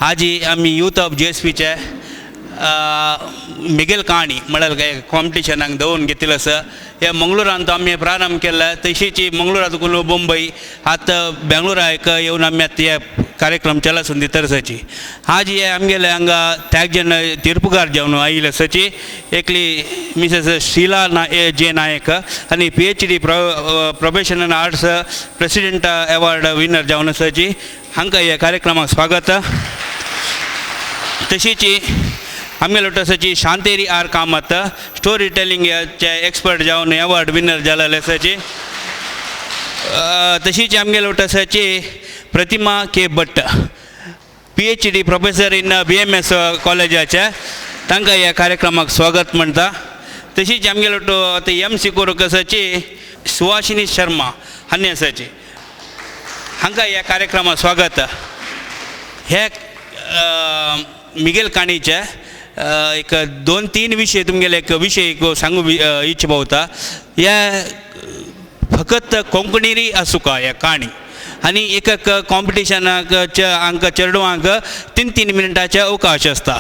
आजी आमी youth of G S पीचे मिगेल काणी म्हळ्यार कॉम्पिटिशनाक दवरून घेतिल्लो आसा. हे मंगळुरांत आमी प्रारंभ केला, तशीच मंगळुरांत मुंबई आतां बेंगळुरा येवन आमी आतां हे कार्यक्रम चलासून दितरसाची. आज हे आमगेले हांगा त्याग जण तिर्पुकार जावन आयिल्ले आसाची. एकली मिसेस शीला जे नायक आनी PhD professional arts president award winner जावन आसाची. हांकां ह्या कार्यक्रमाक स्वागत. तशीच आमगेले आसाची शांतेरी आर कामत स्टोरी टेलिंगाचे एक्सपर्ट जावन अवॉर्ड विनर जालेले आसाची. तशीच आमगेले आसाची Pratima K Bhat PhD professor in BMS कॉलेजाचे, तांकां ह्या कार्यक्रमाक स्वागत म्हणटा. तशीच आमगेले आतां एम सी करूंक आसाची सुहासिनी शर्मा हांणी आसाची, हांकां ह्या कार्यक्रमाक स्वागत. हे मिगेल काणीचे एक दोन तीन विशय तुमगेले एक विशय सांगू इच्छा पावता. ह्या फकत कोंकणीरी आसूका ह्या काणी आनी एक एक कॉम्पिटिशनाक हांकां चेडवांक 3 3 मिनटाचे अवकाश आसता,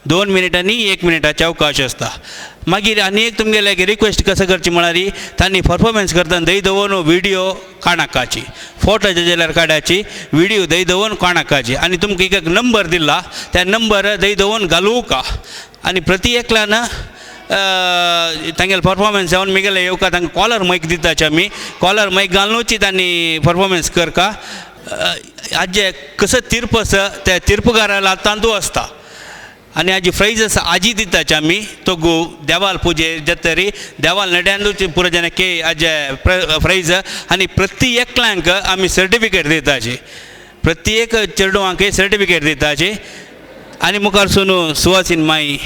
2 मिनटांनी 1 मिनटाचे अवकाश आसता. मागीर आनी एक तुमगेले एक रिक्वेस्ट कसं करची म्हळ्यार तांणी परफॉर्मन्स करतना दही दवरून व्हिडिओ काणाकाची, फोटो जाल्यार काडाची, व्हिडिओ दही दवरून काणाकाची. आनी तुमकां एक नंबर दिला त्या नंबर दही दवरून घालूका आनी प्रति एकल्यान तांगेले परफॉर्मन्स जावन मिगेले येवका तांकां कॉलर मायक दिताचे आमी, कॉलर मायक घालुनूच तांणी परफॉर्मन्स करका. आजे कसो तीर्प आसा त्या तीर्पकाराला तांदूळ आसता आनी हाजी फ्रायज आसा आजी दिताचे आमी तो गो देवाल पुजे जातरी देवाल नड्यानूच पुरो जाणा के हाजे फ्रायज. आनी प्रति एकल्यांक आमी सर्टिफिकेट दिताची, प्रत्येक चेडवांक सर्टिफिकेट दिताची. आनी मुखार सून सुवासीन माई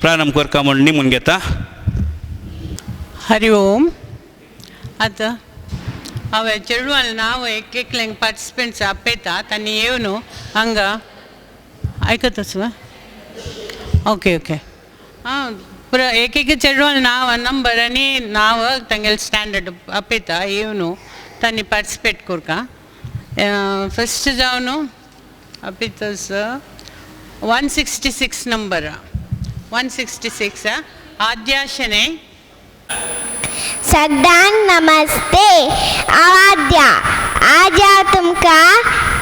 प्रारंभ करका म्हूण निमून घेता. हरि ओम. आतां हांवें चेडवान नांव एक एकल्यांक पार्टिसिपंट्स आपयतात आनी येवन हांगा आयकत आसा. ओके ओके आं पुरो एक एक चेडवान नांव नंबर आनी नांव तांगेले स्टँडर्ड आपयता येवन तांणी पार्टिसिपेट करका. फस्ट जावन आपयता 166 नंबर, 166 आद्याशने. सगळ्यांक नमस्ते. आवाद्या आज हांव तुमकां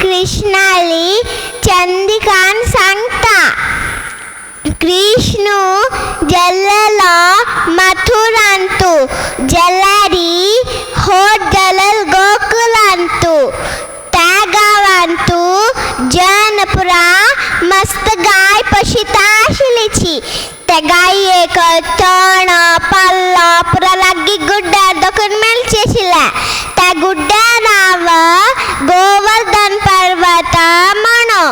कृष्णाली चंदिकान सांगता. कृष्णू जल्लेलो मथुरांतू, जल्लारी होट जलल गोकुलांतू. त्या गांवांतू जनपुरा मस्त गाय पशिता आशिल्लीची. त्या गायेक तण पल्लो पुरा लागीं गुड्ड्यार दखून मेळचे आशिल्लें. त्या गुड्ड्यार नांव गोवर्धन पर्वत म्हणो.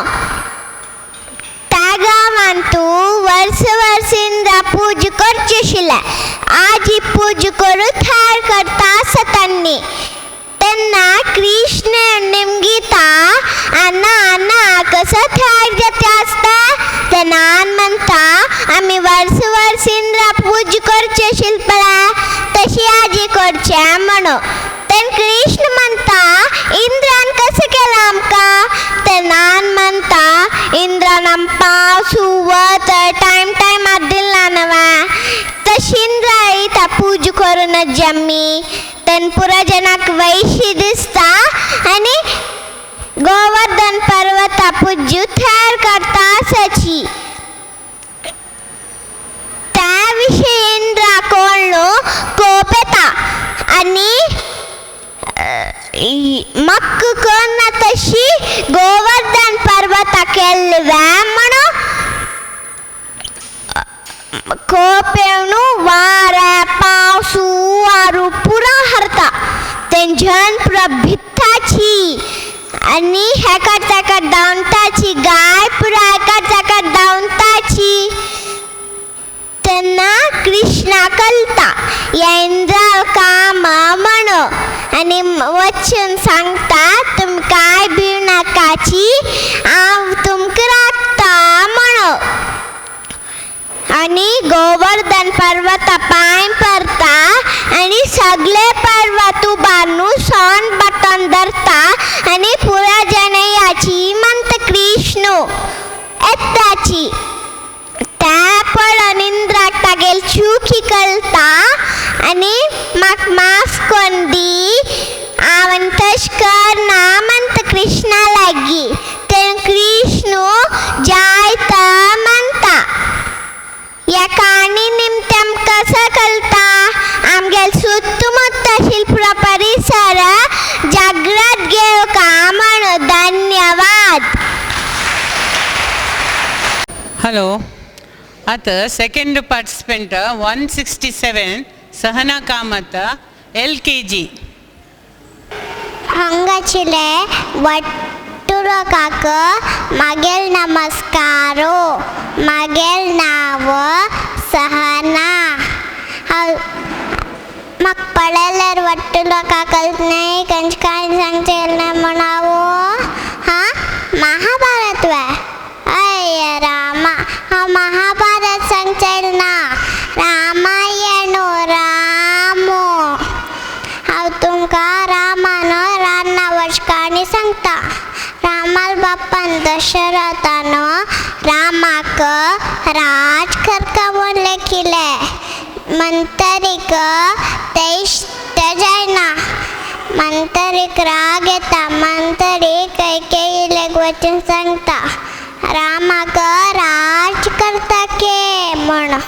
त्या गांवांतू वर्स वर्स इंद्रा पूज करची आशिल्लें. आजी पूज करून तयार करता आसा तांणी. तेन्ना कृष्ण निमगिता आना आना कसो तयार जाता आसता. तेन्ना म्हणटा आमी वर्स वर्स इंद्रा पूज करचे आशिल्ले पळय तशी आजी करचे म्हणून. तेन्ना कृष्ण म्हणटा इंद्रान कसं केलां आमकां. तेन्ना म्हणटा इंद्रान आमकां पावस वत टायम टायमार दिला न्हय, तशी इंद्रा येता पूज करून आमी. तेन्ना पुरा जनाक वैशी दिसता आनी गोवर्धन पर्वता पूज तयार करता आसाची. त्या विशीं इंद्रा कोण कोप येता आनी मक्क करना तशी गोवर्धन पर्वता केल्ले म्हणून कोप येवन वारें पावस वारू पुरा हरता. तेंच्यान पुरा भित्ताची आनी हेका तेका धांवताची, गाय पुरा एका तेका धांवताची. तेन्ना कृष्णा कळटा ह्या इंद्रा काम म्हणून आनी वचून सांगता तुमी कांय भिव नाकाची, हांव तुमकां राखता म्हणून. आनी गोवर्धन पर्वता पांय पडता आनी सगळे पर्वत उबारून सोन बटन धरता आनी पुरा जनयाची म्हणटा कृष्ण. येताची. तें पळोवन इंद्राक तागेली चुकी कळटा आनी म्हाका माफ करून दी, हांवें तशें करना म्हणटा कृष्णा लागीं. तेन्ना कृष्ण जायत म्हणटा. ह्या काणी निमतान आमकां कसो कळटा आमगेले सुत्तुमुत्त शिल्प परिसर जागृत घेवका म्हणून. धन्यवाद. हॅलो, आतां second participant 167 Sahana Kamat LKG. हांगाशिल्ले Wattoo लोकांक मागेल नमस्कारो. मागेल नांव सहना. हांव म्हाका पळयल्यार वट्टू लोकांक कळत खंयचे कांय सांगचें ना म्हूण हांव हां महाभारत वे अय्य रामा, हांव महाभारत सांगचें ना, रामायण रामो. हांव तुमकां रामान रान्ना काणी सांगता. रामाल बाप्पान दशरथान रामाक राज करता म्हूण लेखिलें. मंतरीक ते इश्ट जायना, मंतरीक राग येता. मंतरी कैकेयीलेक वचून सांगता रामाक राज करता के म्हूण.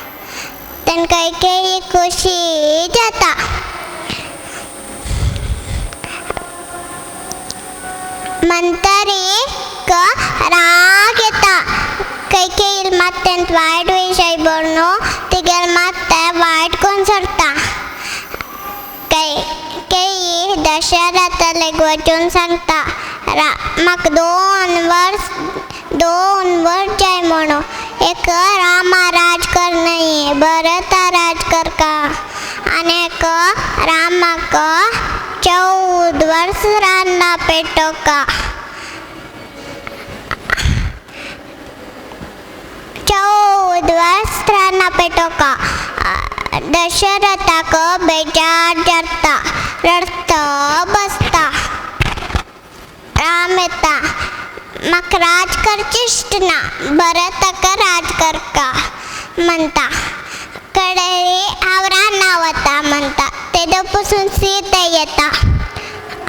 तेन्ना कैकेयी खुशी जाता. मंतरीक राग येता. कैकेयील मात्यांत वायट विशय बरोवन तिगेले मात्ते वायट करून सोडटा. कैकेयी दशरथालेक वचून सांगता म्हाका 2 वर्स जाय म्हणून. एक रामा राज करनाय, भरता राज करका, आनी एक रामाक 14 वर्स रान्ना पेटोवका. 14 वर्स रान्ना पेटोवका. दशरथाक बेजार जाता, रडत बसता. राम येता, म्हाका राज करचें इश्ट ना, भरताक राज करका म्हणटा. कडेरी हांव रान्ना वता म्हणटा. तेदो पसून सीता येता,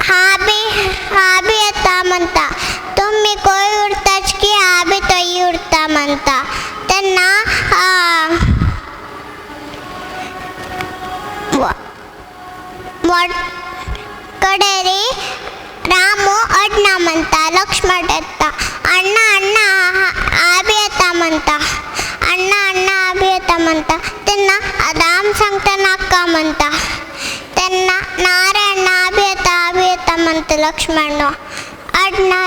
हा बी येता म्हणटा. तुमी खंय उरताच की हा बी थंय उरता म्हणटा. तेन्ना कडेरी रामू अण्णा म्हणटा, लक्ष्मण येता, अण्णा अण्णा हा बी येता म्हणटा, अण्णा अण्णा हा बी येता म्हणटा. तेन्ना राम सांगता नाका म्हणटा. तेन्ना नारायण हा बी येता, हा बी येता म्हणटा लक्ष्मण. अण्णा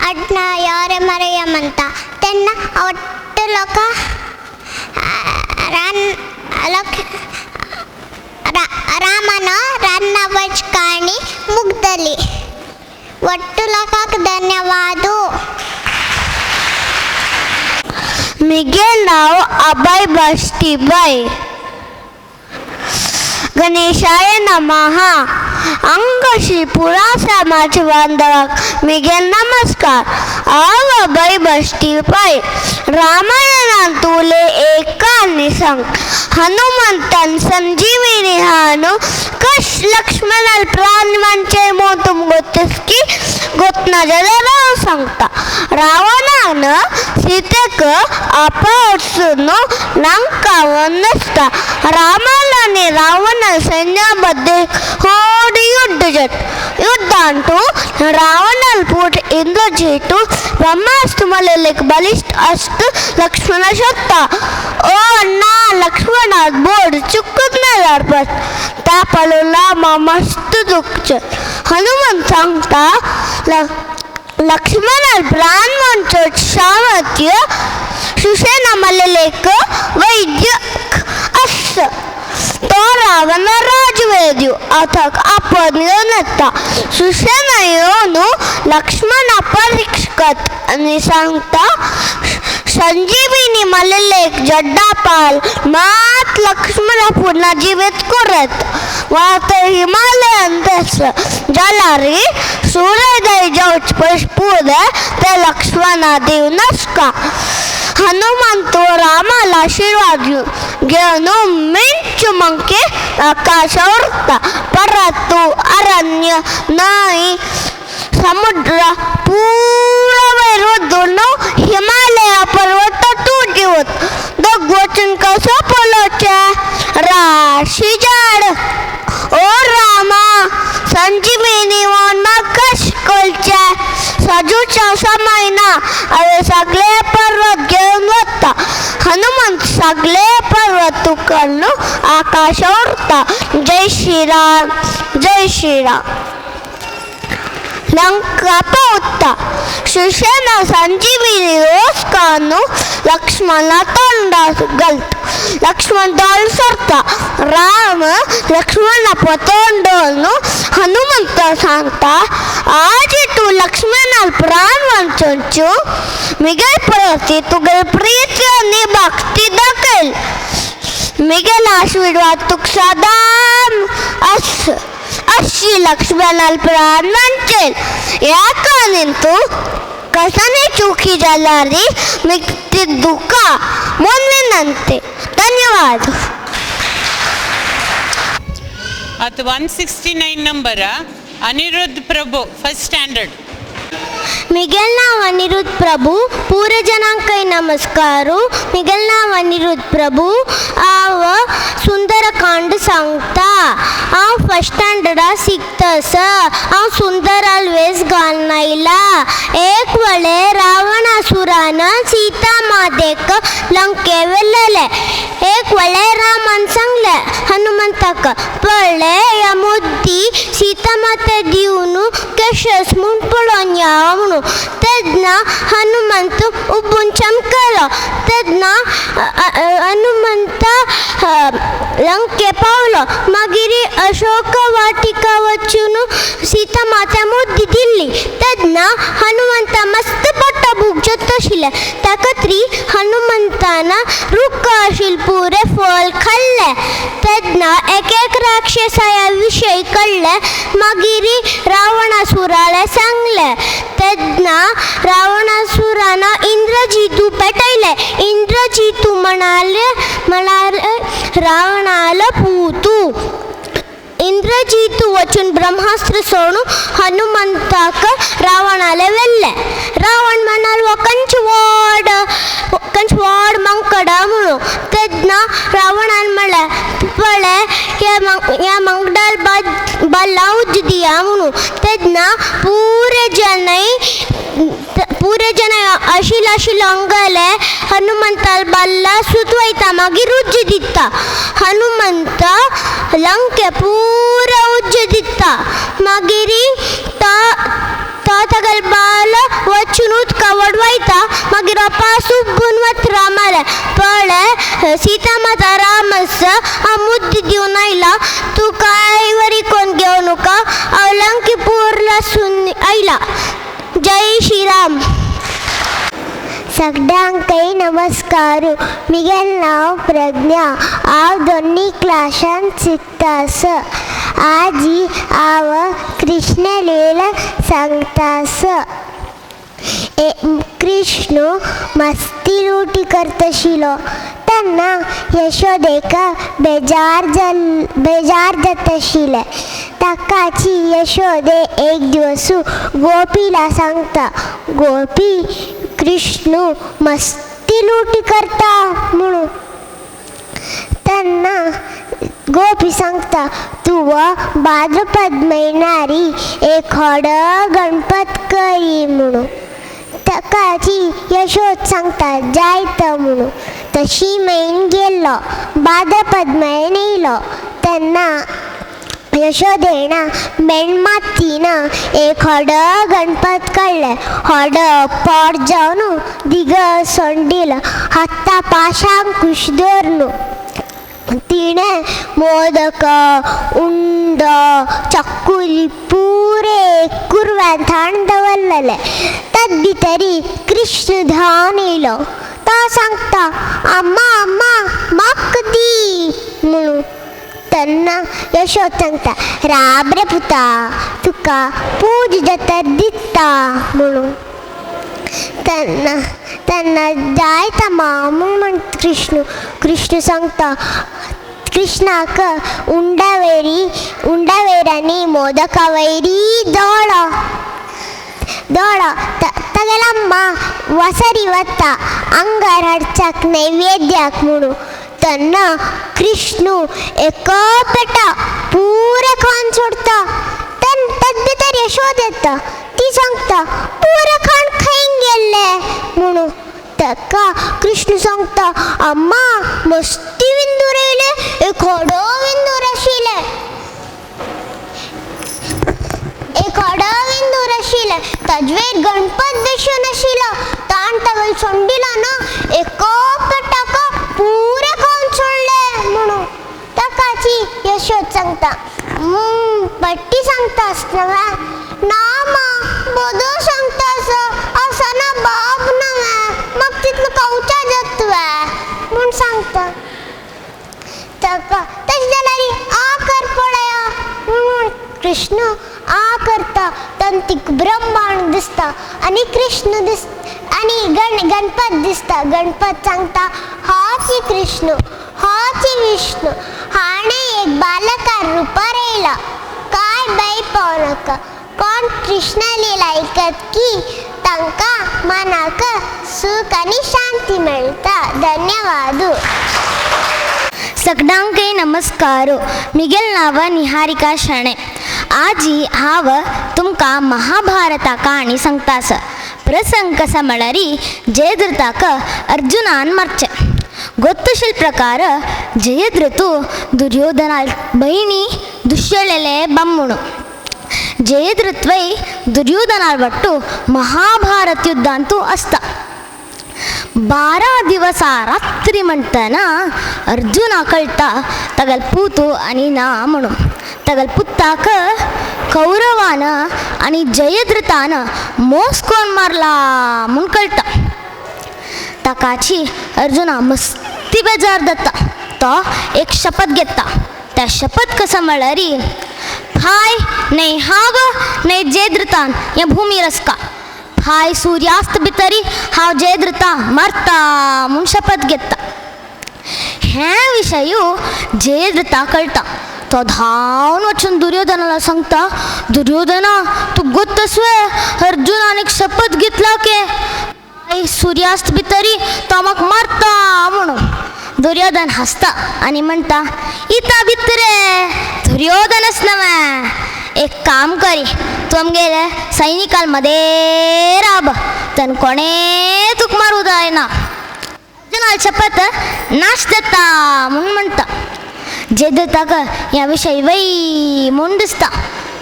अण्णा यारे मरया म्हणटा. तेन्ना वट्ट लोकां रामान रान्ना वच काणी मुगदली. वट्टू लोकांक धन्यवाद. मिगेल नाव अभय बस्तीबाई. गणेशाय नमः. अंगशी पुरा समाज बांधवाक मिगेल नमस्कार. हांव अभय बस्तीबाई. रामायणांतुले एक काणी सांग. हनुमंतान संजीविनी हानु कश लक्ष्मणाल प्राण मानचे मोतुम गोतस्की गोतना जाल्यार हांव सांगता. रावणान सीतेक अपहरून लंका वनसता. रामाल आनी रावण सैन्या मध्ये होड युद्ध जाता. युद्धांतु रावणाल पूत इंद्रजीतु ब्रह्मास्त्र मलेलेक बलिष्ठ अस्त्र लक्ष्मण शोधता. ओ अण्णा, लक्ष्मणाक बोर्ड चुकून मेळ्ळ्यार ता पळोवन रामा मस्त दुखचें. हनुमंत सांगता लक्ष्मणाल प्राण म्हणचो सामर्थ्य सुसेना मलेलेक वैद्य आसा. तो रावण राजवैद्य अथक आपण येवन येता. सुसेना येवन लक्ष्मणा परीक्षकत आनी सांगता संजीविनी मलेलेक जड्डापाल मात लक्ष्मणा पुन्हा जिवीत करत वात हिमालयन जाल्यार सूर्योदय जावचे पयस पुरें ते लक्ष्मणा दिवन नासका. हनुमंत रामाला आशीर्वाद घेऊन मिंचू मंके आकाशावर उरता. परत अरण्य न्हंय समुद्र पुरो वयर वचून हिमालया पर्वत तूं वत दोग वचून कसो पळोवचें राशी झाड. ओ रामा संजीवनी म्हूण म्हाका शिकोवचें सजूच्या समयना हांवें सगळे पर्वत घेवन वता. हनुमंत सगळे पर्वत उखलून आकाशा उरता. जय श्रीराम जय श्रीराम. लंका पावता. सुषेणा संजीवनी रोज काडून लक्ष्मणा तोंडार घालता. लक्ष्मण दोळ सोडता. राम लक्ष्मणा पतोवन दवरून हनुमंता सांगता आज तूं लक्ष्मणाल प्राण वाचोवचो मिगेल प्रती तुगेल प्रीती आनी भक्ती दाखयल. मिगेल आशिर्वाद तुका सदां आस. अशी लक्ष्मणाल प्राण वाचयल. ह्या कारणीन तूं कसानी चुकी जाल्यार ती दुका म्हूण विनंती. धन्यवाद. आतां 169 number Aniruddh Prabhu first standard. Miguel नाव अनिरुद्ध प्रभु. पूरे जनांकय नमस्कार. मिगेल नाव अनिरुद्ध प्रभु. हांव सुंदरकांड सांगता. हांव फर्स्ट स्टँडर्डा शिकता. हांव सुंदराल वेस घालून आयला. एक वेळे रावणासुरान सीता मातेक लंके व्हेलेले. एक वेळे रामान सांगलें हनुमंताक पळय ह्या मुद्दी सीता माते दिवन केशस म्हूण पळोवन या म्हणून. तेन्ना हनुमंत उबून चमकलो. तेन्ना हनुमंत लंके पावलो. मागीर अशोक वाटिका वचून सीता माता मुद्दी दिल्ली. तेन्ना हनुमंता मस्त पोटा भूक जाता आशिल्लें. ताका तरी हनुमंतान रुख आशिल्लें पुरें फळ खाल्लें. तेन्ना एक एक राक्षसाया विशय कळ्ळें. मागीर रावणासुराले सांगलें. तेन्ना रावणासुरान इंद्रजीतू पेटयलें. इंद्रजीतू म्हणाले रावणालो पूतू. इंद्रजीतू वचून ब्रह्मास्त्र सोडून हनुमंताक रावणाले व्हेल्लें. रावण म्हणालो हो कंच व्हड मंकडा म्हणून. तेन्ना रावणान म्हणलें पळय ह्या मंकडाल बाल्ला उज्ज दिया म्हणून. तेन्ना पुरे जनय आशिल आशिल अंगले हनुमंताल बाल्ला सुतवयता मागीर उज्ज दिता. हनुमंत लंके पुरे उज्ज दिता. मागीर तो तागेलो बाल वचून उदका वडवयता. मागीर पास उबून वता रामाले पळय सीता माता रामस हांव मुद्दी दिवन आयला तूं कांय वरी कोन्न घेवं नाका हांव लंके पूर लासून आयला. जय श्रीराम. सगळ्यांकय नमस्कार. मिगेल नांव प्रज्ञा. हांव दोनी क्लासान शिकतास. आजी हांव कृष्णलीला सांगतास. कृष्ण मस्ती रोटी करताशिलो तेन्ना यशोदेक बेजार जाताशिल्लें. ताकाची यशोदे एक दिवस गोपीला सांगता गोपी कृष्ण मस्ती लुटी करता म्हणून. तेन्ना गोपी सांगता तूं भाद्रपद म्हयन्यारी एक व्हडो गणपत करी म्हणून. ताकाची यशोद सांगता जायत म्हणून. तशी म्हयन गेल्लो भाद्रपद म्हयन येयलो तेन्ना यशोदेना मेणमातीन एक व्हडो गणपत काडलें. व्हडो पोट जावन दिग सोंडील हाता पाशांकुश दवरून तिणें मोदक उंडो चकुली पुरे कुरव्यान थाण दवरलेलें. तात भितरी कृष्ण धांवन येयलो. तो सांगता अम्मा अम्मा म्हाका दी म्हणून. तेन्ना यशोद सांगता राब रे पुता तुका पूज जाता दिता म्हणून. तेन्ना तेन्ना जायता मा म्हूण म्हण कृष्ण. कृष्ण सांगता कृष्णाक उंडा वैरी उंडा वैरांनी मोदका वैरी दोळो दोळो. तागेला अम्मा वसरी वता अंगार हाडच्याक नैवेद्याक म्हणून. तेन्ना कृष्ण एक पेटा पुरें खावन सोडता. तेन्ना ताजे भितर यशोद येता. ती सांगता पुरें खाण खंय गेल्लें म्हणून. ताका कृष्ण सांगता अम्मा मस्ती विंदूर येयले, एक व्हडो विंदूर आशिल्लें, एक व्हडो विंदूर आशिल्लें, ताजेर गणपत बसून आशिल्लो. ताण तागेलो सोंडिलो ना एक ताका पुरें खावन सोडलें म्हणून. ताकाची यशोद सांगता पट्टी सांगता आसतना ना मा बोदो सांगता असो आसना बाब ना म्हाका तितलो कवचा जाता म्हूण सांगता ताका. तशें जाल्यार आ कर पळया म्हणून कृष्ण आ करता. तेन्ना तिका ब्रह्मांड दिसता आनी कृष्ण दिस आनी गणपत दिसता. गणपत सांगता होच कृष्ण, होच विष्णू, हाणें एक बालकार रुपार येयला. काय बाई पावो नाका. कोण कृष्ण लीला आयकत की तांकां मनाक सूख आनी शांती मेळटा. धन्यवाद. सगळ्यांकय नमस्कार. मिगेल नांव निहारिका शणै. आजी हांव तुमकां महाभारता काणी सांगतास. प्रसंग कसा म्हळ्यार जयद्रथाक अर्जुनान मारचें. ಗೊತ್ತುಶಿಲ್ ಪ್ರಕಾರ ಜಯದ್ರಥು ದುರ್ಯೋಧನ ಬೈಣಿ ದುಶ್ಯಳೆಲೆ ಬಮ್ಮುಣು. ಜಯದ್ರಥ್ವೈ ದುರ್ಯೋಧನ ಒಟ್ಟು ಮಹಾಭಾರತ ಯುದ್ಧ ಅಂತೂ ಅಸ್ತ. 12 ದಿವಸ ರಾತ್ರಿ म्हणटना अर्जुना कळटा तागेलो पूत आनी ना म्हणून. तागेलो पुताक कौरवान आनी जयद्रथान मोस कोण मारला म्हूण कळटा. ताकाची अर्जुना मस्ती बेजार जाता. तो एक शपथ घेता. त्या शपथ कसो म्हळ्यार फाय न्हय हांव न्हय जयद्रथान ह्या भुमी रसका, फाय सुर्यास्त भितरी हांव जयद्रथा मारता म्हूण शपथ घेता. हें विशयू जयद्रथा कळटा. तो धांवन वचून दुर्योधनाला सांगता, दुर्योधना तूं गोत्तस्वे अर्जुनान एक शपथ घेतला के फाय सुर्यास्त भितरी तो म्हाका मारता म्हणून. दुर्योधन हांसता आनी म्हणटा इता भितरे दुर्योधनच नव्हे, एक काम करी तूं आमगेले सैनिकां मदें राब, तेन्ना कोणें तुका मारूं जायना. अर्जुनाली शपथ नाश जाता म्हूण म्हणटा. जयद्रथाक ह्या विशय वय म्हूण दिसता.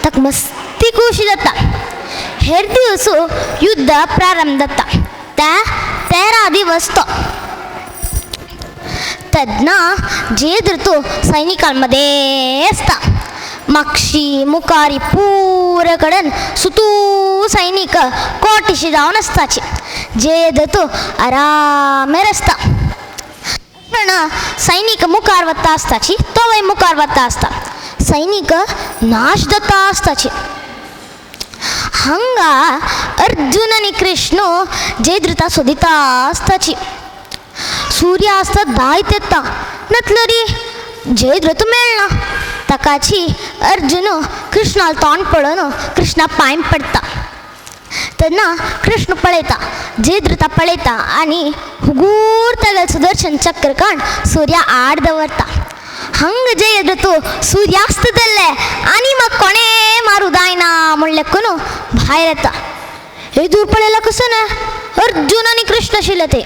ताका मस्ती खोशी जाता. हेर दिवस युद्ध प्रारंभ जाता. त्या 13 दिवस तो तेन्ना जयद्रथ सैनिकां मदें आसता. मागशी मुखारी पुरे कडेन सुतू सैनीक कोटिशी जावन आसताची. जयद्रथ आरामेर आसता. पण सैनीक मुखार वता आसताची, तो वय मुखार वता आसता. सैनीक नाश जाता आसताची. हांगा अर्जुन आनी कृष्ण जयद्रथा सोदिता आसताची. सूर्यास्त दायत येता नतलरी जयद्रथ मेळना. ताकाची अर्जुन कृष्णाल तोंड पळोवन कृष्णा पांय पडटा. तेन्ना कृष्ण पळयता जयद्रथा पळयता आनी हुगूर तागेलें सुदर्शन चक्र काण सुर्या आड दवरता. हांगा जयद्रथ सुर्यास्त जाल्ले आनी म्हाका कोणें मारूं जायना म्हणलें करून भायर येता. हे दूर पळयला कसो ना अर्जुन आनी कृष्ण आशिल्ले ते.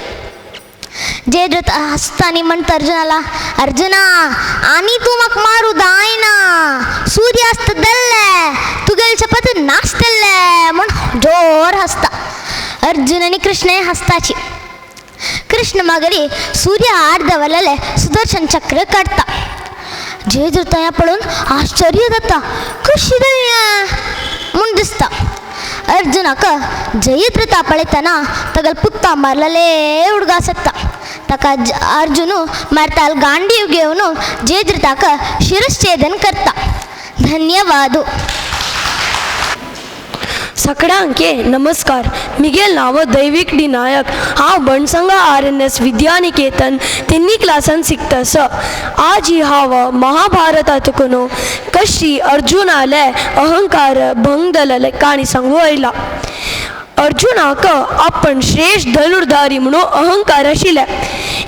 जयद्रथ हांसता आनी म्हणटा अर्जुनाला, अर्जुना आनी तूं म्हाका मारूं जायना, सुर्यास्त जाल्ले, तुगेले शपथ नासतले म्हूण जोर हांसता. अर्जुन आनी कृष्णय हांसताची. कृष्ण मागीर सूर्य आड दवरलेलें सुदर्शन चक्र काडटा. जयद्रथ हें पळोवन आश्चर्य जाता, कशी जालें म्हूण दिसता. अर्जुनाक जयद्रथा पळयतना तागेलो पुता मारलेले उडगास येता. ताका अर्जुन मारताल गांडीव घेवन जयद्रथाक शिरश्छेदन करता. धन्यवाद. सगळ्यांके नमस्कार. मिगेल नांव दैवीक डी नायक. हांव बणसंगा RNS Vidyaniketan तिन्ही क्लासान शिकतस. आज ही हांव महाभारतातून कशी अर्जुनाले अहंकार भंग जालेले काणी सांगू आयला. अर्जुनाक आपण श्रेष्ठ धनुर्धारी म्हणून अहंकार आशिल्ले.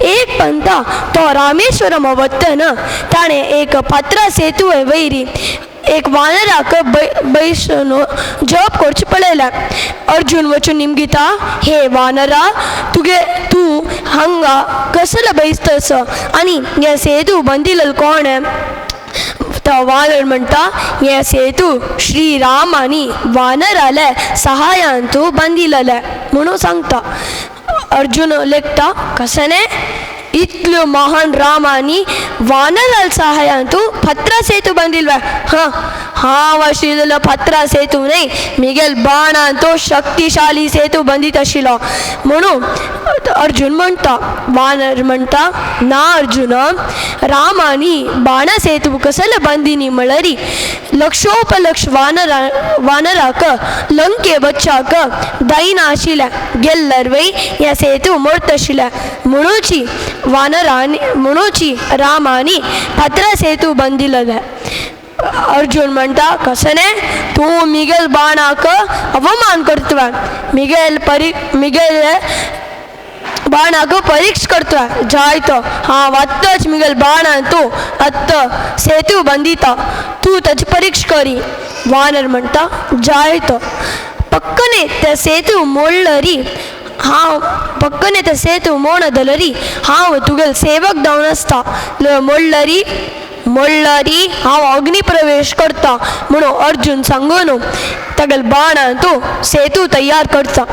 एक पंता तो रामेश्वरम वतना ताणें एक पात्रा सेतू वयरी एक वानराक बैसनो जप करचें पळयलें. अर्जुन वचून निमगिता, हे वानरा, तुगे तूं हांगा कसलो बैसतस आनी हे सेतू बांदिल्लो कोण? तो वानर म्हणटा, हे सेतू श्री राम आनी वानराले सहायान तूं बांदिल्ले म्हणून सांगता. अर्जुन लेखता, कसने इतल्यो महान राम आनी वानराल सहायान तूं फातरा सेतू बांदिल्लो? हां, हांव आशिल्लो फातरा सेतू न्हय, मिगेल बाणान तो शक्तिशाली सेतू बांदीत आशिल्लो म्हणून अर्जुन म्हणटा. वानर म्हणटा, ना अर्जुन, राम आनी बाणा सेतू कसले बांदिनी म्हळ्यार लक्षोपलक्ष वानराक लंके वच्चाक दैना आशिल्लें, गेल्लर वय हे सेतू मोडत आशिल्लें म्हणूची वानरांनी म्हणूची रामानी फातरा सेतू बांदिल्ले. अर्जुन म्हणटा, कसने तूं मिगेल बाणाक अवमान करतलो, मिगेल मिगेल बाणाक परीक्ष करतलो, जाय तो हांव आत्ताच मिगेल बाणान तूं आत्तां सेतू बांदिता, तूं ताची परीक्ष करी. वानर म्हणटा, जाय तो. पक्कने त्या सेतू मोडलरी हांव पक्कने ते सेतू मोड दलरी हांव तुगेल सेवक जावन आसता. मोडलरी मोडलरी हांव अग्नी प्रवेश करता म्हणून अर्जुन सांगून तागेल बाणान तूं सेतू तयार करता.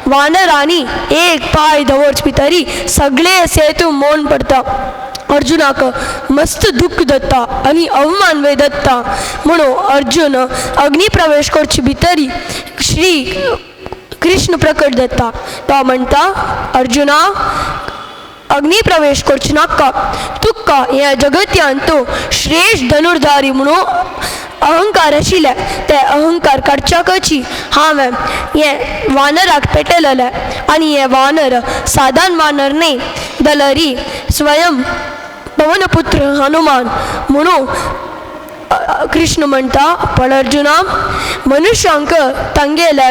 वानरांनी एक पांय दवरचे भितरी सगळे सेतू मोड पडता. अर्जुनाक मस्त दुख्ख जाता आनी अवमान वय जाता म्हणून अर्जुन अग्नी प्रवेश करचे भितरी श्री कृष्ण प्रकट जाता. तो म्हणटा, अर्जुना, अग्नी प्रवेश करचें नाका, तुका ह्या जगत्यान तूं श्रेष्ठ धनुर्धारी म्हणून अहंकार आशिल्ले, ते अहंकार काडच्याकची हांवें हें वानराक पेटयलेलें आनी हे वानर सादारण वानर न्हय जाल्यार स्वयं पवनपुत्र हनुमान म्हणून कृष्ण म्हणटा. पण अर्जुना, मनुष्यांक तांगेले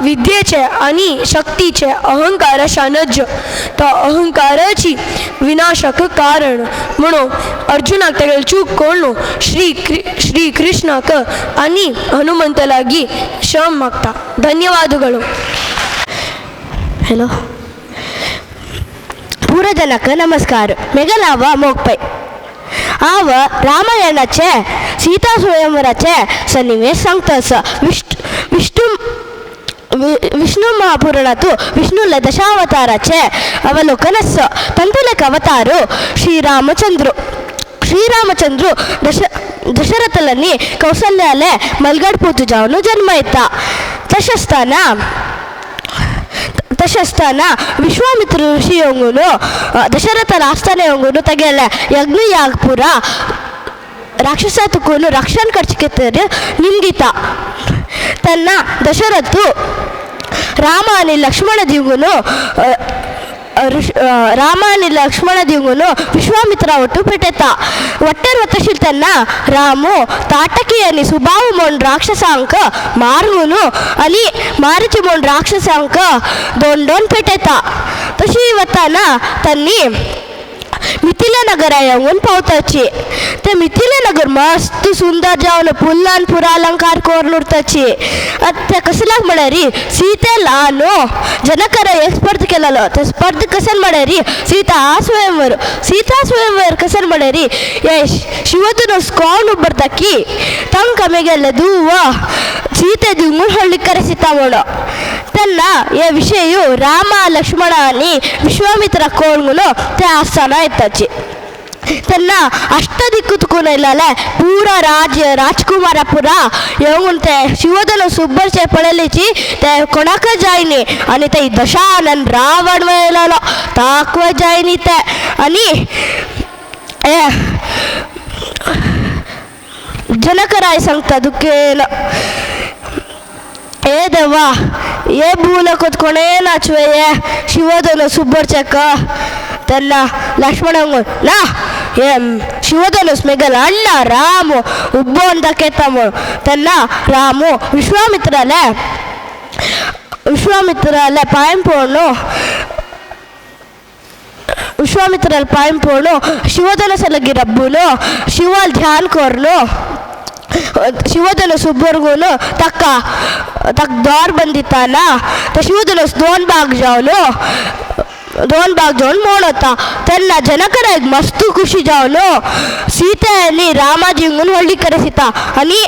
विद्येचे आनी शक्तीचे अहंकार आशा नज्ज, तो अहंकाराची विनाशक कारण म्हणून अर्जुनाक तागेली चूक कळ्ळू श्री कृष्णाक आनी हनुमंत लागीं क्षम मागता. ಧನ್ಯವಾದಗಳು. ಹಲೋ ಪೂರಜನಕ ನಮಸ್ಕಾರ. ಮೆಗಲಾವ ಮೋಗ್ಪೈ ಆವ ರಾಮಾಯಣचे सीता स्वयंवराचे सन्निवेश सांगतस. विष्णु विष्णु महापुराणांतु विष्णुले दशावताराचे अवलोकन आसा. तांतुले एक अवतार श्रीरामचंद्र. श्रीरामचंद्र दशरथलांनी कौसल्याले मलगड पोतू जावन जन्म येता. तशें आसतना विश्वामित्र ऋषी येवंगून दशरथाला आस्थान येवंगून तागेले यज्ञ याग पुरा राक्षसा तुकून रक्षण करचे खातीर निमगिता. तेन्ना दशरथ राम आनी लक्ष्मण दिवून राम आनी लक्ष्मण दिवून विश्वामित्रा ಒಟ್ಟು ಪೆಟ್ಟೆತ. ಒಟ್ಟೆರ್ ವತ್ತಶಿಲ್ तेन्ना रामू ताटकी आनी सुबाहु म्हूण राक्षसांक मारून आनी मारीची म्हूण राक्षसांक दोन दोन पेटयता. तशी वतना तांणी मिथिला नगरा येवन पावताची. ते मिथिला नगर मस्त सुंदर जावन फुलान पुरा अलंकार करून उरताची. ते कसल्याक म्हळ्यार सीते ल्हान जनकर एक स्पर्ध केलेलो. ते स्पर्ध कसन म्हळ्यार सीता स्वयंवर. सीता स्वयंवर कसन म्हळ्यार हे शिवधनुस कोण उबरता की तांकां मेगेले दुव सीते दिवून हळ्ळी करेसिता म्हणून. तेन्ना हे विशय राम लक्ष्मण आनी विश्वामित्र कोण ते आस्थाना येताची. तेन्ना अष्ट दिक्ಕು तुकून येयलेले पुरा राज्य राजकुमारा पुरा येवन ते शिवधनुस उब्बरचे पळयलेची ते कोणाकच जायनी आनी ते दशानन रावण येयलेलो ताकवय जायनी ते आनी हे जनकराय सांगता दुखेन. ए देवा, ये भूलकत कोणे नाचवे शिवधनुस सुब्बरचक. तेन्ना लक्ष्मण ना हे शिवधनुस मेगल ಅಣ್ಣ ರಾಮು ಉಬ್ಬೊಂದ ಕೆತ್ತಮು. तेन्ना ರಾಮು ವಿಶ್ವಾಮಿತ್ರಲೆ ವಿಶ್ವಾಮಿತ್ರಲೆ ಪಾಯಂಪೋಣು ವಿಶ್ವಾಮಿತ್ರಲ್ ಪಾಯಂಪೋಣು ಶಿವಧನುಸಲಗಿ ರಬ್ಬುನು ಶಿವಲ್ ಧ್ಯಾನ ಕೋರ್ನು ಶಿವಧನುಸ್ ಉಬ್ಬರ್ಗೂನು ತಕ್ಕ ತಕ್ಕ ದಾರ್ ಬಂದಿತ್ತಾನ. ಶಿವಧನುಸ್ ದೋನ್ ಬಾಗ್ ಜಾವನು दोन भाग जावन मोडता. तेन्ना जनकरायक मस्त खुशी जावन सीते आनी रामा जिंगून व्हडली करेसिता आनी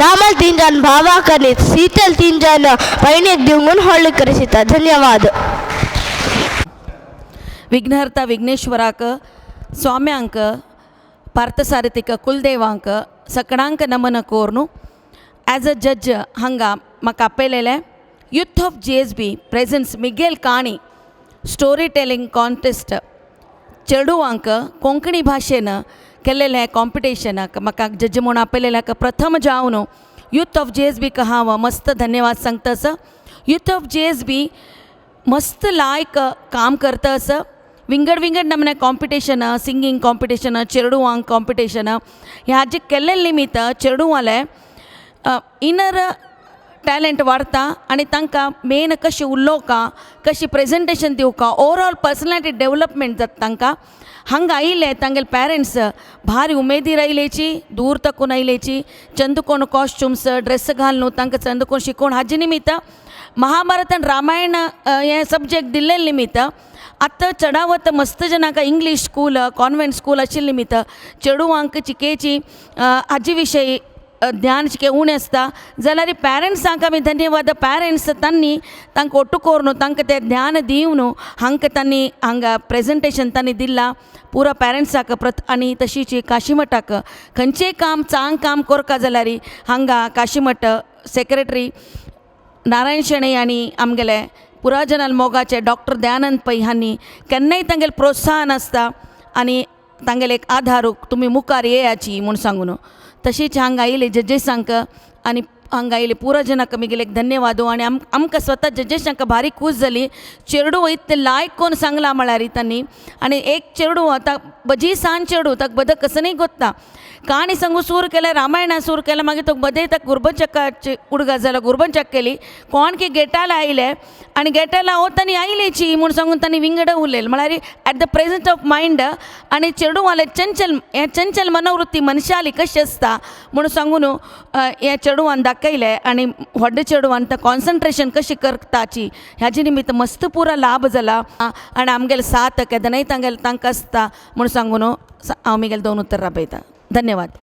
रामाल तीन जन भावाक आनी सीतेल तीन जन बहिणीक दिवून व्हडली करेसिता. धन्यवाद. विघ्नहर्ता विघ्नेश्वराक, स्वाम्यांक, पार्थसारथीक, कुलदेवांक सकडांक नमन कोर्नु एज अ जज हांगा म्हाका आपयलेलें youth of GSB presents Miguel Kani story telling contest चेडवांक कोंकणी भाशेन केल्लेलें कॉम्पिटिशनाक म्हाका जज म्हूण आपयलेल्याक प्रथम जावन यूथ ऑफ जीएसबीक हांव मस्त धन्यवाद सांगता आसा. यूथ ऑफ जीएसबी मस्त लायक काम करता आसा. विंगड विंगड नमने कॉम्पिटिशन, सिंगींग कॉम्पिटिशन, चेडवांक कॉम्पिटिशन ह्या जे केल्ले निमित्त चेडवाले इनर टॅलंट वाडता आनी तांकां मेन कशें उलोवका, कशें प्रेजेंटेशन दिवका, ओवरऑल पर्सनॅलिटी डेवलपमेंट जाता तांकां. हांगा आयिल्ले तांगेले पेरंट्स भारी उमेदीर आयलेची, दूर तकून आयलेची, चंदकोण कॉस्ट्युम्स ड्रेस घालून तांकां चंदकोण शिकोवन हाजे निमित्त महाभारत आनी रामायण हें सब्जेक्ट दिल्ले निमित्त आतां चडावत मस्त जनांक इंग्लीश स्कूल, कॉन्वेंट स्कूल आशिल्ले निमित्त चेडवांक चिकेची हाजे विशयी ज्ञान चिके उणें आसता जाल्यार पेरंट्सांक आमी धन्यवाद. पेरंट्स तांणी तांकां ओट्टू करून तांकां तें ज्ञान दिवन हांकां तांणी हांगा प्रेजेंटेशन तांणी दिलां पुरो पेरंट्साक प्रत. आनी तशीच काशीमठाक खंयचेंय काम चांग काम करका जाल्यार हांगा काशीमठ सेक्रेटरी नारायण शेणै आनी आमगेले पुराजनाल मोगाचे डॉक्टर दयानंद पै हांणी केन्नाय तांगेलें प्रोत्साहन आसता आनी तांगेले एक आधार तुमी मुखार येयाची म्हूण सांगून. तशीच हांगा आयिल्ले जजेसांक आनी हांगा आयिल्ले पुरो जनांक म्हगेले एक धन्यवाद. आनी आमकां स्वता जजेसांक भारी खूश जाली चेडूं वयता तें लायक कोन्न सांगलां म्हळ्यार तांणी. आनी एक चेडूं आतां बजी सान चेडूं ताका बद कसनय गोत्ता काणी सांगू सूर केलें, रामायणा सूर केलें, मागीर तो बदय ताका गुरबचकाची उडगास जालो, गुरबचक केली कोण की गेटाला आयले आनी गेटाला हो तांणी आयलेची म्हूण सांगून तांणी विंगड उलयलें म्हळ्यार at the present of mind. आनी चेडूवाले चंचल हें चंचल मनोवृत्ती मनशाली कशी आसता म्हूण सांगून हें चेडवान दाखयलें आनी व्हडल्या चेडवान तें कॉन्सन्ट्रेशन कशें करताची ह्याजे निमित्त मस्त पुरो लाभ जाला आनी आमगेले साथ केदनाय तांगेले तांकां आसता म्हूण सांगून हांव म्हगेलें दोन उतरां राबयता. धन्यवाद.